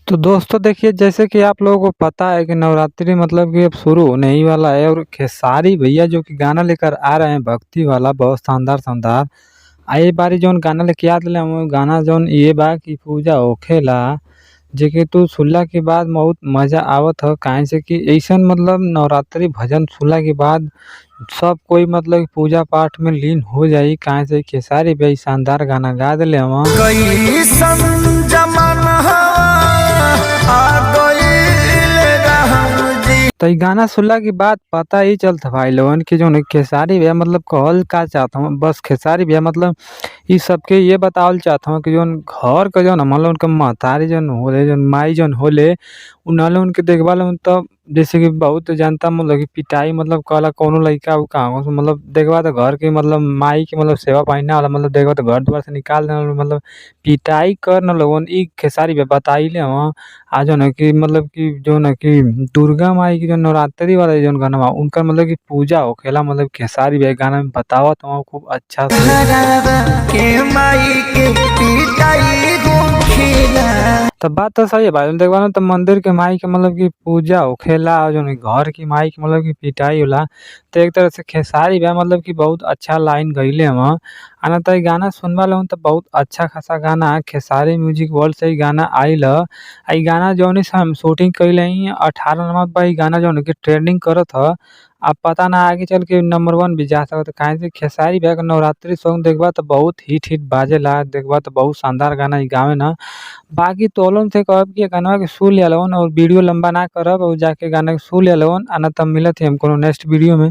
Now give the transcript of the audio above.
तो दोस्तों देखिए, जैसे कि आप लोगों को पता है कि नवरात्रि मतलब कि अब शुरू होने ही वाला है और खेसारी भैया जो कि गाना लेकर आ रहे हैं भक्ति वाला, बहुत शानदार शानदार। आ ये बारी जौन गाना लेके आ दिले हम, गाना जौन ये बा कि पूजा होखेला जेके तू सुनला के बाद बहुत मजा आवत ह। काहे से कि अइसन मतलब नवरात्रि भजन सुनला के बाद सब कोई मतलब पूजा पाठ में लीन हो जाई। काहे से खेसारी भैया शानदार गाना गा दिले हवन। कैसन जमाना आ गइल राम जी। तो इ गाना सुनला के बाद पता ही चलता भाई लोगन कि जौन खेसारी भैया मतलब कहल का चाहत हवन। बस खेसारी भैया मतलब इ सबके ये बतावल चाहत हवन कि जौन घर के जौन हमन लोगन के महतारी जौन होले, जौन माई जौन होले, उन लोगन के देखभाल तब जैसे कि बहुत जनता मतलब कि पिटाई मतलब कहला कौनो लइका उका मतलब देखबा त घर के मतलब माई के मतलब सेवा पानी ना होला, मतलब देखबा त घर द्वार से निकाल देला मतलब पिटाई कर न लोगन। इ खेसारी भैया बताइले हवन। आ जौन है कि मतलब कि जौन है कि दुर्गा माई की जौन नवरात्रि वाला जौन गाना बा उनकर मतलब कि पूजा होखेला, मतलब खेसारी भैया गाना में बतावत हवन खूब अच्छा से। के माई के पिटाई होखेला। त बात तो सही है भाई। देखबा न त मंदिर के माई के मतलब कि पूजा होखेला और जौन घर की माई के मतलब कि पिटाई होला। त एक तरह से खेसारी भैया मतलब कि बहुत अच्छा लाइन गइले हवन। आ न त इ गाना सुनबा लोगन त बहुत अच्छा खासा गाना खेसारी म्यूजिक वर्ल्ड से इ गाना आइल ह। आ इ गाना जौने से हम शूटिंग कइले ही 18 नंबर पर इ गाना जौन कि ट्रेंडिंग करत ह। अब पता ना आगे चल के नंबर 1 भी जा सकत। काहे से खेसारी भैया के नवरात्रि सॉन्ग देखबा त बहुत हिट हिट बाजेला, देखबा त बहुत शानदार गाना इ गावेन। बाकी तोहलोगन से कहब कि गाना के सुन लिया लोगन और वीडियो लंबा ना करब और जाके गाना के सुन लिया लोगन। आ ना त मिलत ही हम कोनो नेक्स्ट वीडियो में।